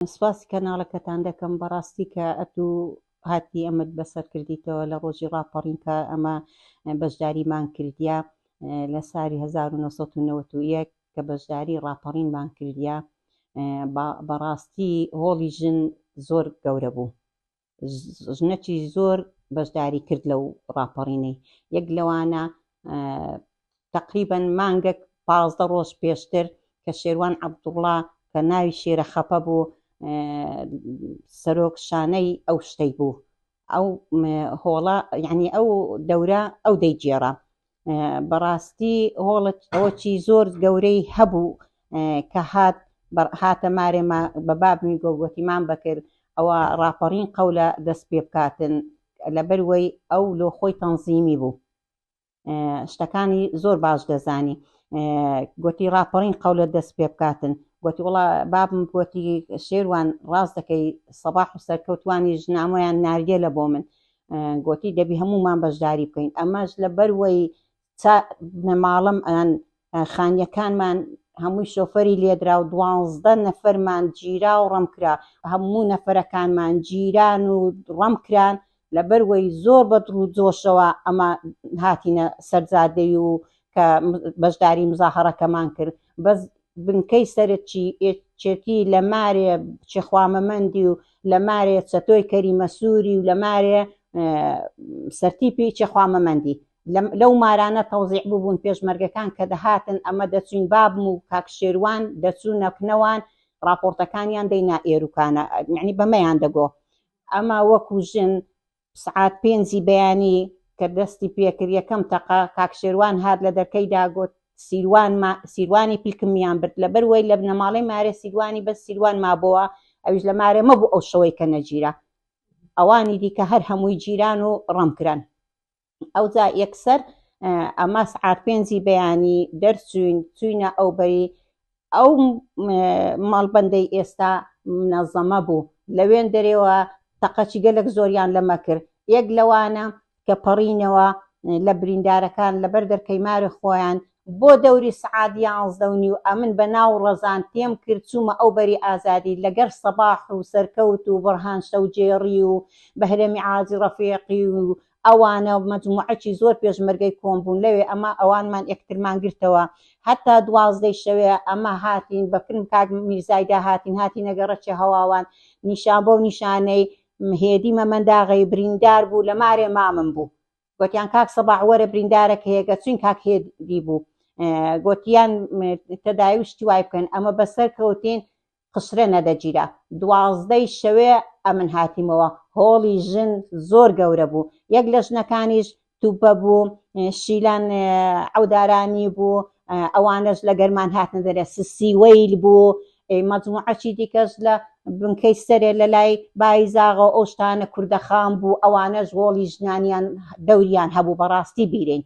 سپاسی کەناڵەکەتان دەکەم بەڕاستی کە ئەتوو هاتی ئەمەت بەسەر کردیتەوە لە ڕۆژی ڕاپەڕین کە ئەمە بەشداریمان کردیا لە ساری 1991 کە بەشداری ڕاپەڕینمان کردیا بەڕاستی هۆڵی ژن زۆر گەورە بوو ژنەکی زۆر بەشداری کرد لەو ڕاپەڕینەی یەک لەوانە تقریبا مانگەک 15 ڕۆژ پێشتر کە شێروان عەبدوڵڵا کە ناوی شێرە خەپە بوو سەرۆک شانەی ئەو شتەی بوو ئەو هۆڵە یعنی ئەو دەورە ئەو دەیگێڕا بەڕاستی هۆڵت ئەوەچی زۆر گەورەی هەبوو کە هات هاتە مارێ بە بابمی گۆگۆتی مام بەکر ئەوە ڕاپەڕین قەولە دەست پێ بکاتن لەبەر وەی ئەو لۆ خۆی تەنزیمی بوو شتەکانی زۆر باش دەزانی گوتی ڕاپەڕین قەولە دەست پێ بکاتن گوتی وڵا بابم گوتی شێروان ڕاست دەکەی سەباح و سەرکەوتوانی ژنامۆیان ناردیە لە بۆ من گوتی دەبی هەمومان بەشداری بکەین ئەمەش لە بەروەی بنەماڵەم ئەن خانیەکانمان هەمووی شۆفەری لێدرا و دوانزدە نەفەرمان گیرا و ڕەم کرا هەموو نەفەرەکانمان گیران و ڕەم کران لەبەر وەی زۆر بە دڵ و جۆشەوە ئەمە هاتینە سەر جادەی و کە بەشداری مزاهەڕەکەمان کرد بەس بنکەی سەرەکی یەکێتی لە مارێ چێخوامەمەندی و لە مارێ چەتۆی کەریمە سووری و لە مارێ سەرتیپی چێخوامەمەندی لەو مارانە تەوزیع ببوون پێشمەرگەکان کە دەهاتن ئەمە دەچوین بابم و کاک شێروان دەچوونە کنەوان ڕاپۆرتەکانیان دەینا ئێروکانە یعنی بەمەیان دەگۆ ئەمە وەکو ژن سعات پێنجی بەیانی کە دەستی پێکرد یەکەم تەقە کاک شێروان هات لە دەرکەیدا گۆت سیروان ما سیروانی پلکمیان برد لەبەر وەی لە بنەماڵەی مارێ سیروانی بەس سیروان مابۆوە ئەویش لە مارێ مەبوو ئەو شەوەی کە نەگیرا ئەوانی دیکە هەر هەمووی گیران و ڕەم کران ئەوجا یەکسەر ئەمە سعات پێنجی بەیانی دەرچوین چوینە ئەو بەری ئەو ماڵبەندەی ئێستا منەزەمە بوو لەوێن دەرێوە تەقەچی گەلک زۆریان لەمە کرد یەک لەوانە کە پەڕینەوە لە بریندارەکان لەبەر دەرکەی ماری خۆیان بۆ دەوری سعات یانزدە و نیو ئەمن بە ناو ڕەزان تێم کرد چوومە ئەو بەری ئازادی لەگەر سەباح و سەرکەوت و بڕهان شەوجێڕی و بەهرەمی عازی ڕەفیقی و ئەوانە مەجموعەکی زۆر پێشمەرگەی کۆم بوون لەوێ ئەمە ئەوانمان یەکترمان گرتەوە هەتا دوازدەی شەوێ ئەمە هاتین بە کن کاک میرزایدا هاتین هاتینە گەڕەکی هەواوان نیشان بەو نیشانەی هێدی مەمەنداغەی بریندار بوو لە مارێ مامم بوو گوتیان کاک سەباح وەرە بریندارەک هەیە گە چوین کاک هێدی بوو گوتیان تەداوی شتی وای بکەن ئەمە بەسەر کەوتین قشرە نەدەگیرا دوازدەی شەوێ ئەمن هاتیمەوە هۆڵی ژن زۆر گەورە بوو یەک لە ژنەکانیش توبە بوو شیلان عەودارانی بوو ئەوانەش لە گەرمان هاتنە دەرێ سسیوەیل بوو مەجموعەکی دیکەش لە بنکەی سەرێ لە لای بایزاغە ئەو شتانە کوردەخان بوو ئەوانەش هۆڵی ژنانیان دەوریان هەبوو بەڕاستی بیرین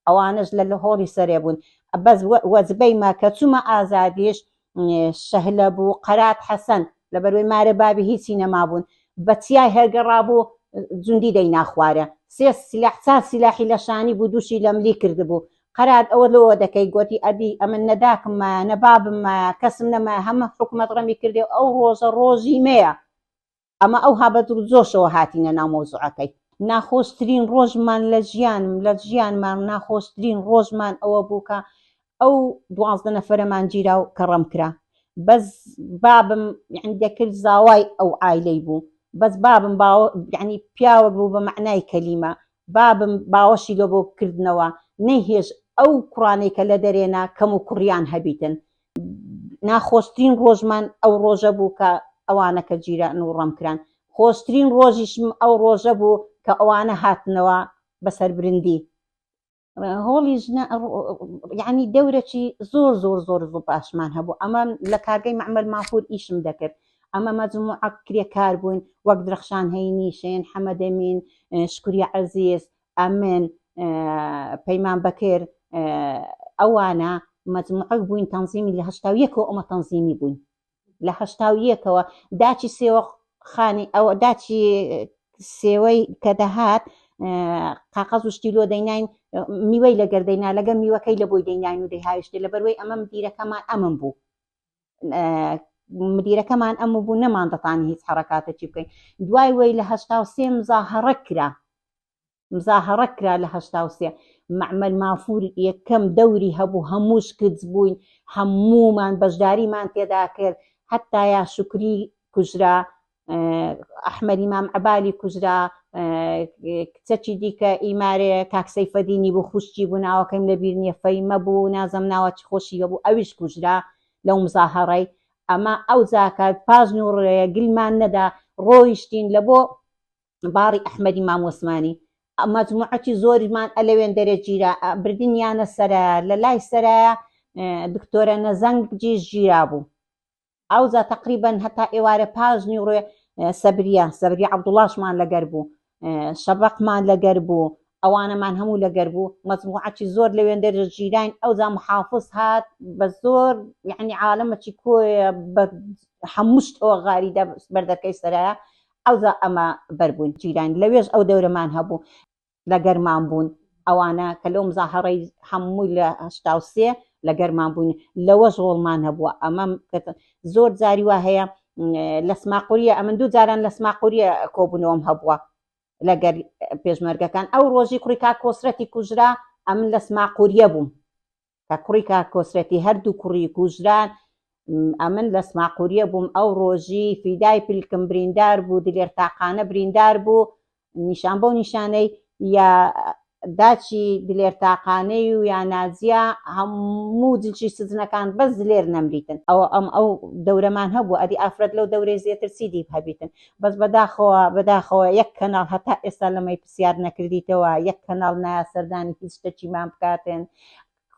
ئەوانەش لە لە هۆڵی سەرێ بوون بەس وەجبەی مە کە چوومە ئازادیش شەهلە بوو قەرات حەسەن لەبەروەی مارە بابی هیچی نەمابوون بە چیای هەرگەڕابوو جوندی دەینا خوارێ سێ سلاح چار سلاحی لە شانی بوو دووشی لەملی کردبوو قەرات ئەوە لۆوە دەکەی گۆتی ئەدی ئەمن نە داکم مایە نە بابم مایە کەسم نەمایە هەمە حکومەت ڕەمی کردێ ئەو ڕۆژە ڕۆژی مەیە ئەمە ئەوها بە دڵ و جۆشەوە هاتینە ناو مەوزوعەکەی. ناخۆشترین ڕۆژمان لە ژیانم لە ژیانمان ناخۆشترین ڕۆژمان ئەوە بوو کە ئەو 12 نەفەرەمان گیرا و کە ڕەم کرا بەس بابم یعنی دەکرد زاوای ئەو عایلەی بوو بەس بابم باوە یعنی پیاوەک بوو بە مەعنای کەلیمە بابم باوەشی لۆ بۆ کردنەوە نەیهێشت ئەو کوڕانەی کە لە دەرێنا کەم و کوڕیان هەبیتن ناخۆشترین ڕۆژمان ئەو ڕۆژە بوو کە ئەوانە کە گیران و ڕەم کران خۆشترین ڕۆژیشم ئەو ڕۆژە بوو کە ئەوانە هاتنەوە بە سەربرندی هۆڵی ژنە یعنی دەورەکی زۆر زۆر زۆر زۆر باشمان هەبوو ئەمە لە کارگەی مەعمەل مافور ئیشم دەکرد ئەمە مەجموعە کرێکار بووین وەک درەخشان هەینی شێن حەمەدەمین شکریە عەزیز ئەمن پەیمان بەکر ئەوانە مەجموعەک بووین تەنزیمی لە 81ەوە ئەمە تەنزیمی بووین لە 81ەوە داچی سێوە خانی ئەوە داچی سێوەی کە دەهات قاقەز و شتی لۆ دەیناین میوەی لەگەر دەینا لەگە میوەکەی لە بۆی دەیناین و دەیهاویشتێ لەبەروەی ئەمە مدیرەکەمان ئەمن بوو. مدیرەکەمان ئەم بوو نەمان دەتانی هیچ حەڕەکاتەکی بکەین. دوای وەی لە 83 مزاهەڕە کرا، مزاهەڕە کرا لە 83 مەعمەل مافور یەکەم دەوری هەبوو، هەمووش کچ بووین، هەموومان بەشداریمان تێدا کرد، حەتا یا شوکری کوژرا، ئەحمەدی مام عەبالی کوژرا، کچەکی دیکە ئیمارێ کاک سەیفەدینی بوو، خوشکی بوو، ناوەکەیم لەبیر نییە، فەیمە بوو، نازم ناوەکی خۆشی هەبوو، ئەویش کوژرا لەو مزاهەڕەی. ئەمە ئەو جاکە پاش نووڕێ گلمان نەدا، ڕۆیشتین لە بۆ باڕی ئەحمەدی مام وەسمانی، مەجموعەکی زۆریمان ئەلەوێن دەرێ گیرا، بردنیانە سەرایە، لە لای سەرایە دکتۆرە نەزەنگ جیش گیرا بوو. ئەوجا تەقریبەن هەتا ئێوارە پاش نیوڕێ سەبریە، سەبریە عەبدوڵاشمان لەگەر بوو، شەبەقمان لەگەر بوو، ئەوانەمان هەموو لەگەر بوو، مەجموعەکی زۆر لەوێن دەرێ گیراین. ئەوجا محافز هات بە زۆر، یعنی عالەمەکی کۆیە بە هەموو شتەوە غاریدە بەردەکەی سەرایە. ئەوجا ئەمە بەربووین گیراین، لەوێش ئەو دەورەمان هەبوو، لەگەرمان بوون ئەوانە کە لەو مزاهەڕەی هەمووی لە 83 لەگەرمان بووین، لەوەش ڕۆڵمان هەبووە. ئەمە زۆر جاری وا هەیە لە سماقوریە، ئەمن دوو جاران لە سماقوریە کۆبوونەوەم هەبووە لەگەر پێشمەرگەکان. ئەو ڕۆژی کوڕی کاک کۆسرەتی کوژرا، ئەمن لە سماقوریە بووم کە کوڕی کاک کۆسرەتی هەردوو کوڕی کوژران، ئەمن لە سماقوریە بووم. ئەو ڕۆژی فیدای پلکم بریندار بوو، دلێر تاقانە بریندار بوو، نیشان بەو نیشانەی یا داچی دلێر تاقانەی و یا نازیە هەموو جلکی سجنەکان بەس دلێر نەمریتن. ئەوە ئەم ئەو دەورەمان هەبوو، ئەدی ئافرەت لەو دەورەی زێتر چی دیب هەبیتن. بەس بەداخەوە بەداخەوە یەک کەناڵ هەتا ئێستا لەمەی پرسیار نەکردیتەوە، یەک کەناڵ نایە سەردانی هیچ شتەکیمان بکاتن.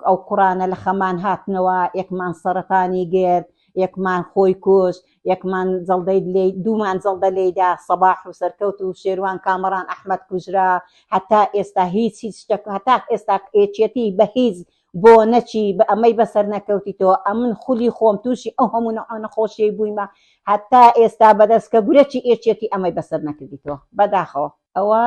ئەو کوڕانە لە خەمان هاتنەوە، یەکمان سەرەتانی گرت، یەکمان خۆی کوشت، یەکمان جەڵدەی لێی، دوومان جەڵدە لێیدا، سەباح و سەرکەوت و شێروان کامەڕان ئەحمەد کوژرا. هەتا ئێستا هیچ هیچ شتێک، هەتا ئێستا یەکێتی بە هیچ بۆ نەچی بە ئەمەی بەسەر نەکەوتیتەوە. ئەمن خولی خۆم تووشی ئەو هەموو نەخۆشیەی بوویمە، هەتا ئێستا بەدەست کە گورەکی یەکێتی ئەمەی بەسەر نەکردیتەوە، بەداخەوە. ئەوە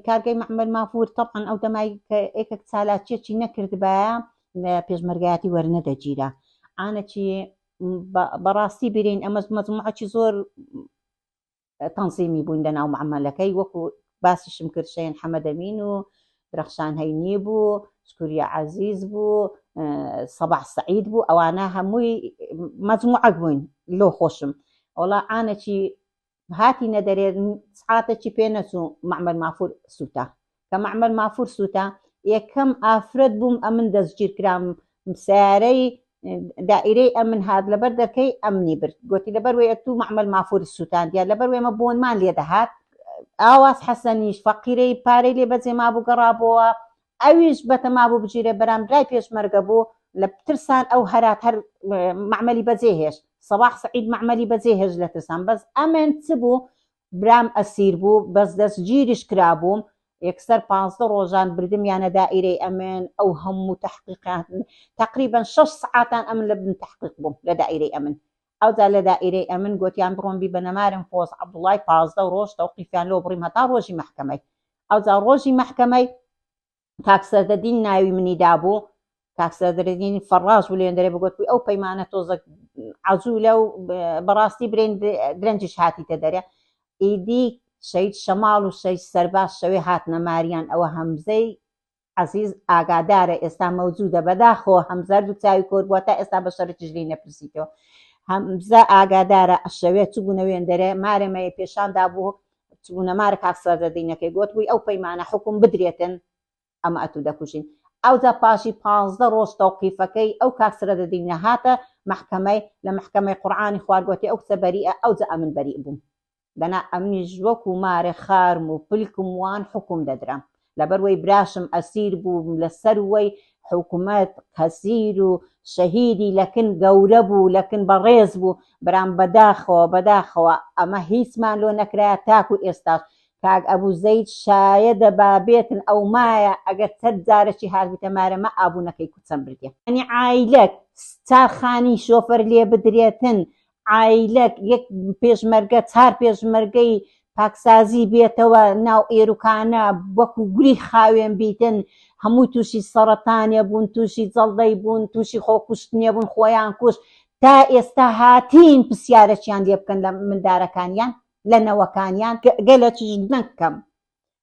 کارگەی مەعمەل مافور تەبعەن ئەو دەمای کە یەکێک چالاکیەکی نەکردبایە لە پێشمەرگایەتی وەرنەدەگیرا. ئانەکی بەڕاستی برین ئەمە مەجموعەکی زۆر تەنزیمی بووین لەناو مەعمەلەکەی، وەکو باسیشم کرد شەین حەمەدەمین و درەخشان هەینی بوو، شکوریە عەزیز بوو، سەباح سەعید بوو، ئەوانە هەمووی مەجموعەک بووین لۆ خۆشم. وەڵا ئانەکی هاتینە دەرێ سعاتەکی پێ نەچوو مەعمەل مافور سووتا. کە مەعمەل مافور سووتا یەکەم ئافرەت بووم ئەمن دەستگیر کرام، سیارەی دائیرەی ئەمن هات لەبەر دەرکەی ئەمنی برد، گوتی لەبەر وێ ئەتوو مەعمەل مافور سووتاندیە، لەبەر وێمە بۆنمان لێ دەهات. ئاواز حەسەنیش فەقیرەی پارەی لێ بەجێ مابوو گەڕابۆوە، ئەویش بەتەما بوو بگیرێ، بەرام برای پێشمەرگە بوو، لە ترسان ئەو هەرات هەر مەعمەلی بەجێ هێشت. سەباح سەعید مەعمەلی بەجێ هێشت لە ترسان. بەس ئەمن چ بوو برام ئەسیر بوو، بەس دەستگیریش کرابووم، یەکسەر 15 ڕۆژان بردمیانە دائیرەی ئەمن، ئەو هەموو تەحقیقیان تەقریبەن 6 سەعاتان ئەمن لە بن تەحقیق بووم لە دائیرەی ئەمن. ئەوجا لە دائیرەی ئەمن گۆتیان بڕۆن بیبەنە مارم فۆز عەبدوڵای 15 ڕۆژ تەوقیفیان لۆ بڕیم هەتا ڕۆژی مەحکەمەی. ئەوجا ڕۆژی مەحکەمەی کاک سەردەدین ناوی منی دابوو، کاک سەردەدین فەڕاش بوو لێندەرێ بگوت بووی ئەو پەیمانە تۆزە عەجولە و بەڕاستی برێن درەنجیش هاتیتە دەرێ. ئیدی شەهید شەماڵ و شەهید سەرباز شەوێ هاتنە ماریان، ئەوە هەمزەی عەزیز ئاگادارە ئێستا مەوجودە، بەداخەوە هەمزە هەردوو چاوی کۆر بووە تا ئێستا بە شەرتیش لێی نەپرسیتەوە. هەمزە ئاگادارە شەوێ چبوونە وێندەرێ مارێمەیە پێشان دابوو، چبوونە مارە کاک سەردەدینەکەی گۆت بووی ئەو پەیمانە حوکم بدرێتن ئەمە ئەتوو دەکوژین. ئەوجا پاشی 15 ڕۆژ تەوقیفەکەی ئەو کاک سرەدەدینە هاتە مەحکەمەی، لە مەحکەمەی قورعانی خوار گۆتی ئەو کچە بەریئە، ئەوجا ئەمن بەریئ بووم. دەنا ئەمنیش وەکو مارێ خارم و پلکم وان حوکم دەدرام. لەبەر وەی براشم ئەسیر بوو لەسەر وەی حکومەت قەسیر و شەهیدی لەکن گەورە بوو لەکن بەڕێز بوو برام بەداخەوە بەداخەوە ئەمە هیچمان لۆ نەکرایە تاکو ئێستاش کاک ئەبو زەید شایەدە با بێتن ئەو مایە ئەگەر چەد جارەکی هاتبیتە مارە مە ئابونەکەی کوچەم بردیە. یانی عایلەک چار خانی شۆفەر لێ بدرێتن عایلەک یەک پێشمەرگە چار پێشمەرگەی پاکسازی بێتەوە ناو ئێروکانە وەکو گوری خاوێن بیتن هەمووی تووشی سەڕەتانێ بوون تووشی جەڵدەی بوون تووشی خۆکوشتنێ بوون خۆیان کوشت. تا ئێستا هاتین پرسیارەکیان لێ بکەن لە مندارەکانیان لە نەوەکانیان گەلەکیش نەکەم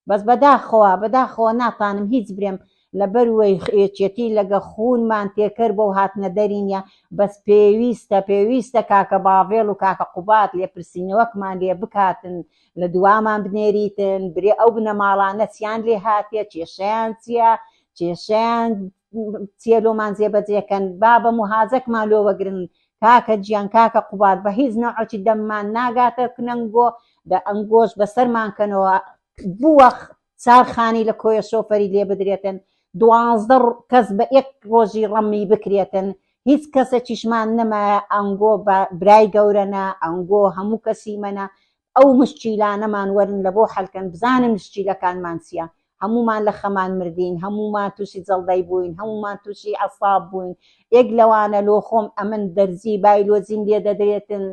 بەس بەداخەوە بەداخەوە ناتانم هیچ برێم لەبەر وەی یەکێتی لەگە خوونمان تێکەر بۆ هاتنە دەرینە بەس پێویستە پێویستە کاکە باڤێڵ و کاکە قوباد لێپرسینەوەکمان لێ بکاتن لە دوامان بنێریتن برێ ئەو بنەماڵانە چیان لێ هاتیە کێشەیان چییە کێشەیان چیە لۆمان جێبەجێکەن با بە موهاجەکمان لۆ وەگرن کاکە گیان کاکە قوباد بە هیچ نەوعەکی دەممان ناگاتە کنەنگۆ دە ئەنگۆش بەسەرمان کەنەوە بووە چار خانی لە کۆیە شۆفەری لێ بدرێتن 12 کەس بە یەک ڕۆژی ڕەمی بکرێتن هیچ کەسێکیشمان نەمایە ئەنگۆ بە برای گەورەنە ئەنگۆ هەموو کەسی مەنە ئەو مشکیلانەمان وەرن لە بۆ حەلکەن بزانن مشکیلەکانمان چیە هەموومان لە خەمان مردین هەموومان تووشی جەڵدەی بووین هەموومان تووشی عەساب بووین یەک لەوانە لۆ خۆم ئەمن دەرزی بایلۆجیم لێ دەدرێتن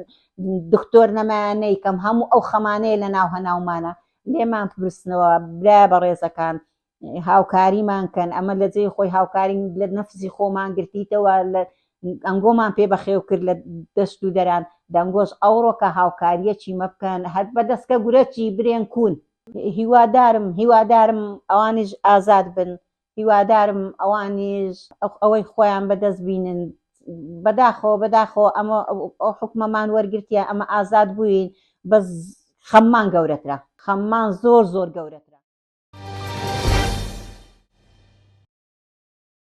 دکتۆر نەمایە نەیکەم هەموو ئەو خەمانەیە لە ناو هەناومانە لێمان پرسنەوە برا بەڕێزەکان هاوکاریمان کەن ئەمە لە جێی خۆی هاوکاری لە نەفسی خۆمان گرتیتەوە لە ئەنگۆمان پێ بەخێو کرد لە دەست و دەران دەنگۆش ئەوڕۆکە هاوکاریەکی مە بکەن هەر بە دەستکە گورەکی برێن کوون هیوادارم هیوادارم ئەوانیش ئازاد بن هیوادارم ئەوانیش ئەوەی خۆیان بەدەست بینن بەداخەوە بەداخەوە ئەمە ئەو حکومەمان وەرگرتیە ئەمە ئازاد بووین بەس خەممان گەورەترە خەممان زۆر زۆر گەورەترە.